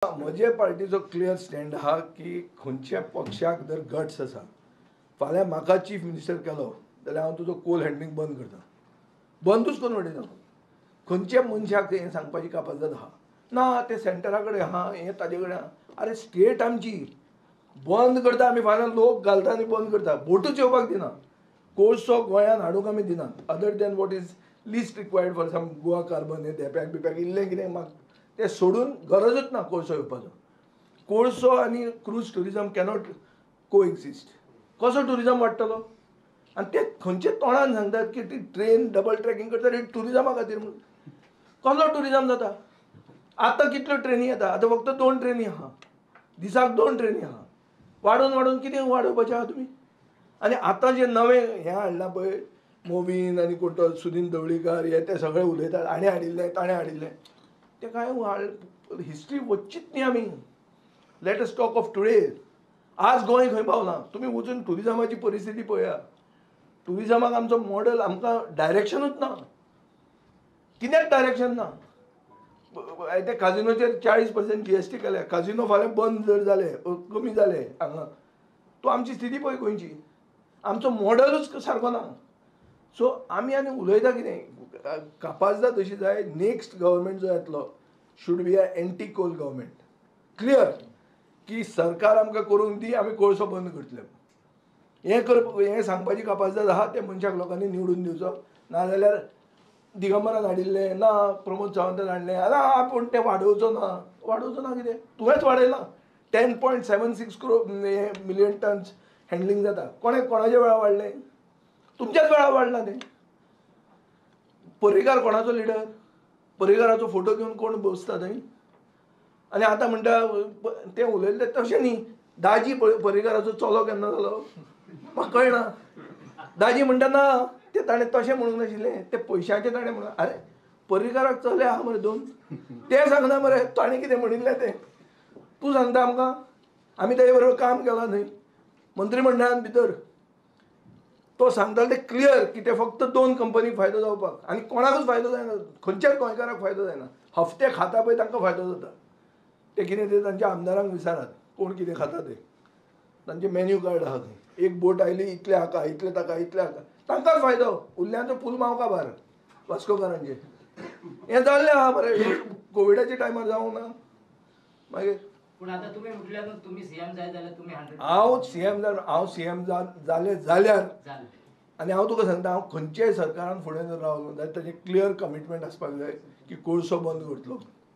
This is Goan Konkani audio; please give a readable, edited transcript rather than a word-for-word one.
म्हजे पार्टीचो क्लियर स्टँड आहा की खंयच्या पक्षाक जर गट्स आसा, फाल्यां म्हाका चीफ मिनिस्टर केलो जाल्यार हांव तुजो कोल हँडलिंग बंद करता, बंदूच करून उडयता. खंयच्या मनशाक हें सांगपाची कापाजदाद आहा ना, ते सेंटरा कडेन आहा, हें ताजे कडेन आहा. अरे स्टेट आमची, बंद करता आमी, फाल्यां लोक घालता आनी बंद करता, बोटूच येवपाक दिना, कोळसो गोंयांत हाडूंक आमी दिना, other than what is least required for some Goa carbon, हें धेंप्याक बिप्याक इल्लें कितें माग ते सोडून गरजूच ना कोळसो येवपाचो. कोळसो आनी क्रूज ट्युरिजम कॅनॉट को एक्झिस्ट. कसो ट्युरिजम वाडटलो? आनी ते खंयचे तोंडान सांगतात की ती ट्रेन डबल ट्रॅकिंग करता ती ट्युरिजमा खातीर म्हणून. कसलो ट्युरिजम जाता? आतां कितल्यो ट्रेनी येता? आतां फक्त 2 ट्रेनी आहा, दिसाक 2 ट्रेनी आहा. वाडोवन वाडोवन कितें वाडोवपाचें आहा तुमी? आनी आतां जें नवें हें हाडलां पळय, मोवीन आनी कोण तो सुदीन ढवळीकार, हे ते सगळे उलयतात, हाणें हाडिल्लें ताणें हाडिल्लें, तें कांय हिस्ट्री वच्चीच न्ही आमी. Let us talk of today. आज गोंय खंय पावलां? तुमी वचून ट्युरिजमाची परिस्थिती पळया. ट्युरिजमाक आमचो मॉडल, आमकां डायरेक्शनूच ना, कित्याक डायरेक्शन ना? ते काजिनोचेर 40% GST केल्या, काजिनो फाल्यां बंद जर जाले, कमी जाले हांगा, तो आमची स्थिती पळय गोंयची. आमचो मॉडलूच सारको ना. सो आमी आनी उलयता कितें? कापाजदाद अशी जाय, नेक्स्ट गव्हर्मेंट जो येतलो should be a anti coal government. Clear की सरकार आमकां करूंक दी, आमी कोळसो बंद करतले. हें करप, हें सांगपाची कापाजदाद आहा त्या मनशाक लोकांनी निवडून दिवचो. नाजाल्यार दिगंबरान हाडिल्लें ना, प्रमोद सावंतान हाडलें ना, पूण तें वाडोवचो ना. वाडोवचो ना कितें? तुवेंच वाडयलां. 10.76 क्रो मिलियन टन्स हँडलिंग जाता. कोणें कोणाच्या वेळार वाडलें? तुमच्याच वेळार वाडलां तें. पर्रीकार कोणाचो लिडर? पर्रीकाराचो फोटो घेवन कोण बसता थंय? आनी आतां म्हणटा तें उलयल्लें तशें न्ही. दाजी पर्रीकाराचो चलो केन्ना जालो म्हाका कळना. दाजी म्हणटा ना तें ताणें तशें म्हणूंक नाशिल्लें, तें पयशांचें ताणें म्हणून. अरे पर्रीकाराक चले आहा मरे 2, तें सांगना मरे ताणें कितें म्हणिल्लें तें. तूं सांगता आमकां? आमी ताजे बरोबर काम केलां न्हय मंत्रीमंडळान भितर. तो सांगता ते क्लियर की ते फक्त 2 कंपनीक फायदो जावपाक, आनी कोणाकूच फायदो जायना, खंयच्याच गोंयकाराक फायदो जायना. हफ्ते खाता पळय तांकां फायदो जाता. ते कितें ते तांच्या आमदारांक विचारात कोण कितें खाता ते. तांचे मेन्यू कार्ड आहा थंय, एक बोट आयली इतले हाका, इतले ताका, इतले हाका, तांकांच फायदो. उरल्यांचो फूल मावका भार वास्कोकारांचे. हें जाल्लें आहा बरें कोविडाच्या टायमार जावंक ना. मागीर पूण आतां तुमी म्हटल्यार तुमी सीएम जाय जाल्यार तुमी 100. हांव सीएम जाल, हांव सीएम जालें जाल्यार, आनी हांव तुका सांगता, हांव खंयच्याय सरकारान फुडें जर रावलो जाल्यार ताजें क्लियर कमिटमेंट आसपाक जाय की कोळसो बंद करतलो.